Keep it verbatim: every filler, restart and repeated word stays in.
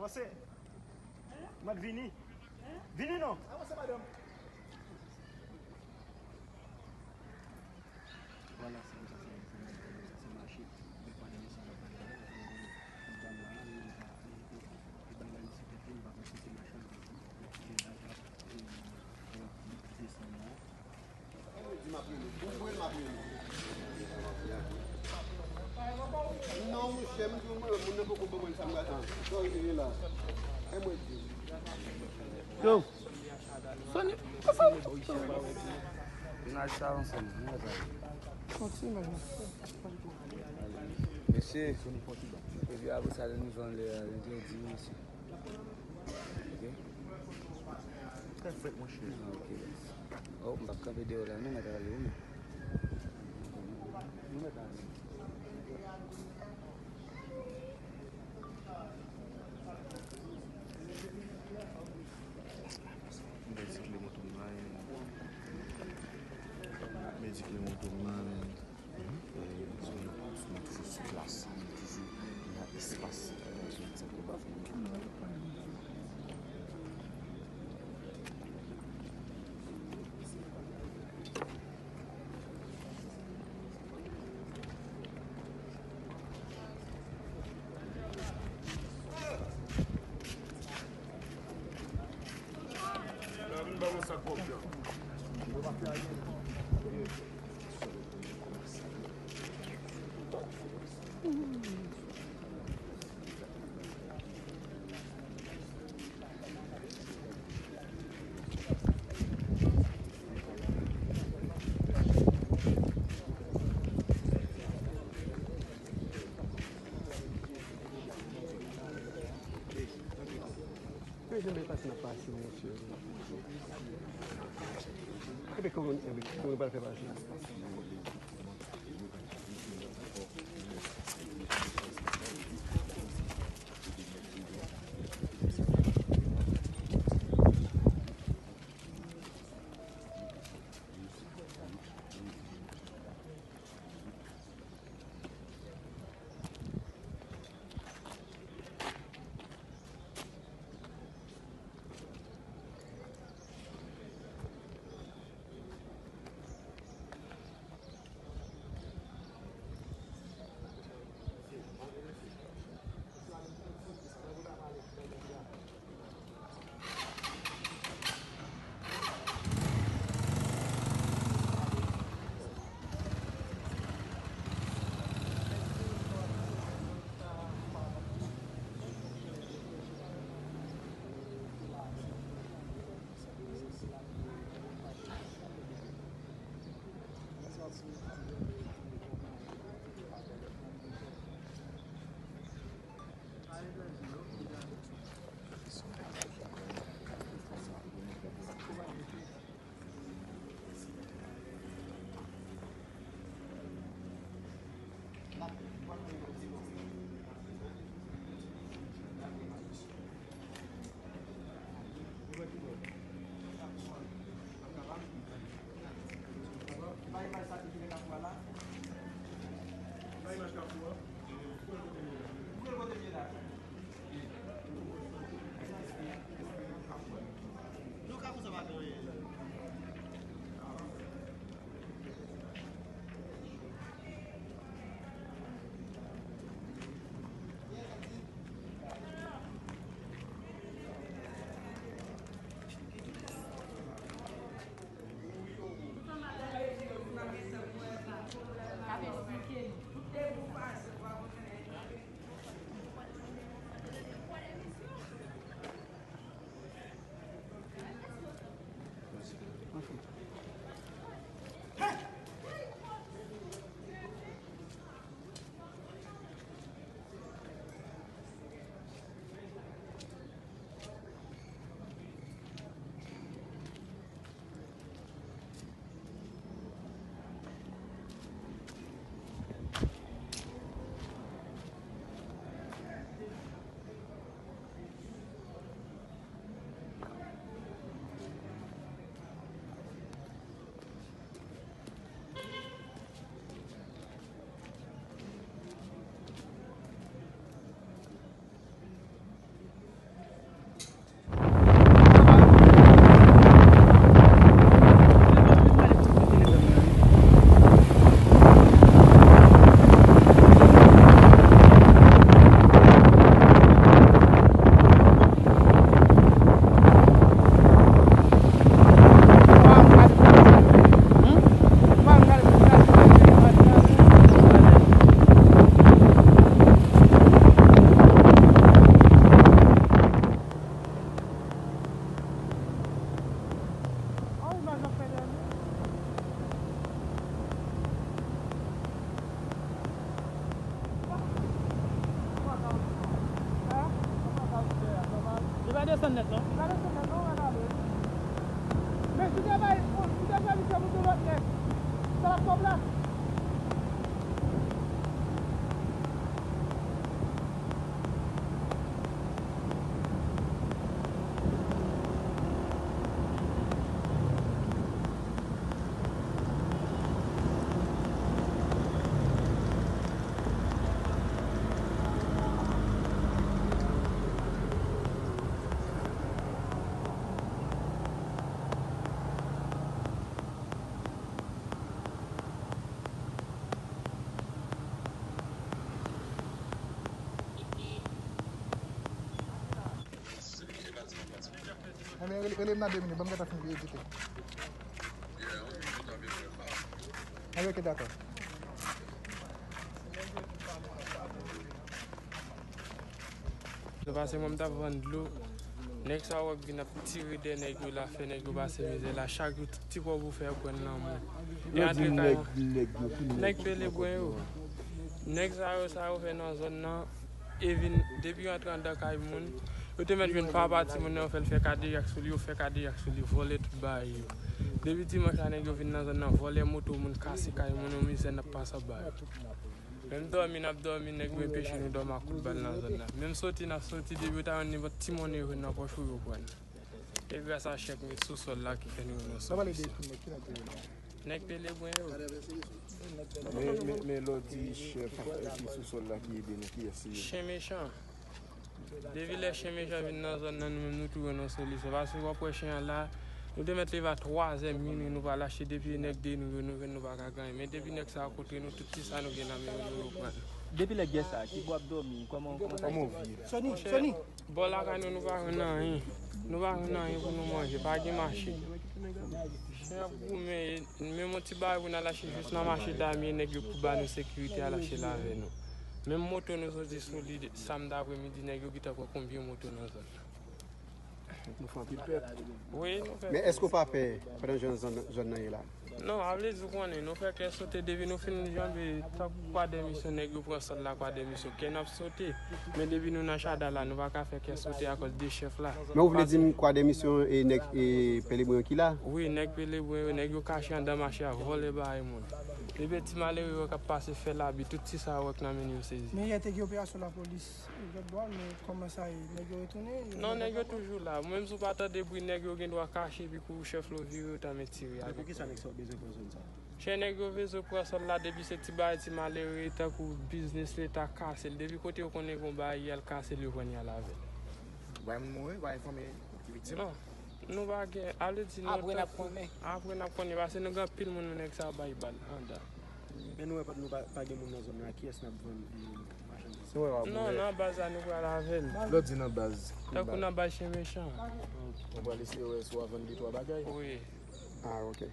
Avanse. Mèt vini. Vini non. Avanse, madanm. Vwala, se konsa, se, se, se, se mache. Dèfwa, de mesaj ap pale avè l, dam la, li pa, li, li, li bay la li sou tèt li, li pa konn si se machann li ye. Li la, li ap, li, li ap desann la. Di m ap rele. Ou kwè m ap rele? Non, monchè, m di w, mwen, moun nan poko ban mwen sa m gade. Sa w rele la? E mwen di w. Yo. Soni, sa w. N al sa ansanm, n al sa. Yon ti imaj la. Mesye, epi apre sa, nou jwenn lè, lè di mesye. Ok. Trè frèt, monchè. Ah, ok. Oh, m p ap kanpe deyò la, non, mèt ale, wi. Nou mèt ale. M pèdi kle moto m la, eh. M pèdi kle moto m la, eh. Mwen toujou sou plas, mwen toujou nan espas, eh, sou WhatsApp. Yo janbe pase nan pase, mesye. Ebe, kòman, ebe, kòman yo pral fè pase? Desann nèt, non? Pa desann nèt, non, pa gade. Men si w te bay, si w te bay misye pou yon lòt nèg, sa l ap fè w plas. Ebyen, rele, rele m nan de minit, ban m gentan fin edite. Ebyen, ok, dakò. Se pase mwen m t ap vann dlo. Nèg sa yo k vin ap tire dèyè nèg yo la, fè nèg yo pase mizè la. Chak jou, ti kòb ou fè, yo pran nan men w. Yo antre kay nèg, nèg yo, tout nèg, nèg Pelebwen yo. Nèg sa yo, sa yo fè nan zòn nan, e vin, depi yo antre anndan kay moun, yo te mèt jwenn papa timoun nan, yo fè l fè kadejak sou li, yo fè kadejak sou li, vòlè tout bagay yo. Depi dimanch la, nèg yo vin nan zòn nan, vòlè moto moun, kase kay moun, yon mizè n ap pase ap ba yo. Menm dòmi n ap dòmi, nèg yo enpeche nou dòmi ak kout bal nan zòn nan. Menm soti n ap soti, depi yo ta jwenn nenpòt ti monnen yo jwenn nan pòch ou, yo pran. E gras a chèf met sou sòl la ki fè nou nan sòl isi. Nèg Pelebwen yo. Men, men, men lè w di chèf ki sou sòl la ki ede nou, kiyès se yo? Chen mechan. Depi lè chen mechan vin nan zòn nan, nou menm nou tou nan solisyon. Paske w ap wè chen an la, nou te mèt leve a twazè minwi, nou pa lache. Depi nèg de nou yo, nou jwenn nou pa ka gen anyen. Men depi nèg sa yo kontre nou, tout ti sa nou gen nan men yo, nou yo pran. Depi lè gè sa, ki bò w ap dòmi? Kòman, kòman sa ye? Kòman w viv? Soni, Soni. Bò lakay nou, nou pa jwenn anyen. Nou pa jwenn anyen pou nou manje. Pa gen mache. Chen ap goumen, menm yon ti bagay pou n al achte jis nan mache Damyen, nèg yo pou ba nou sekirite al achte l avè nou. Menm moto nou soti sou li samdi apremidi, nèg yo gentan pran konbyen moto nan zòn nan. Nou fè anpil pèt. Wi, nou fè. Men èske w pa pè pandan jan zòn, zòn nan ye la? Non, a vle di, ou konnen, nou fè kè sote depi nou fin janbe, tankou Kwadèmisyon, nèg yo pran sòl la Kwadèmisyon, kè n ap sote. Men depi nou nan Chada la, nou pa ka fè kè sote akòz de chèf la. Men ou vle di m Kwadèmisyon e nèg e Pelebwen yo ki la? Wi, nèg Pelebwen yo, nèg yo kache anndan mache a, vòlè bagay moun. Epi ti malere yo k ap pase fè labi, tout ti sa yo k nan men yo sezi. Men yè te gen operasyon lapolis. Lòt bò, men kòman sa ye? Nèg yo retounen? Non, nèg yo toujou la. Menm si w pa tande bri, nèg yo gen dwa kache, epi kou chèf la vire, yo ta met tire avèk. Men poukisa nèg sa yo bezwen pran zòn sa? Chè nèg yo bezwen pran sòl la, depi se ti bagay ti malere, tankou biznis Leta kase l. Depi kote yo konnen gen yon bagay, y al kase l, yo pran y al avè l. Bay moun mouri, bay fanmi ki viktim? Non. Nou pa gen, a vle di nou. Apre n ap konnen. Apre n ap konnen, paske nou gen anpil moun, nou nèg sa bay bal anndan. Men nou wè, nou pa, pa gen moun nan zòn nan, a kiyès n ap vann, e, machandiz? Non, nan baz la, nou pral avè l. Lè w di nan baz, ki baz? Tankou nan baz Chen Mechan. Ou pral eseye wè si w a vann de twa bagay? Wi. Ah, ok.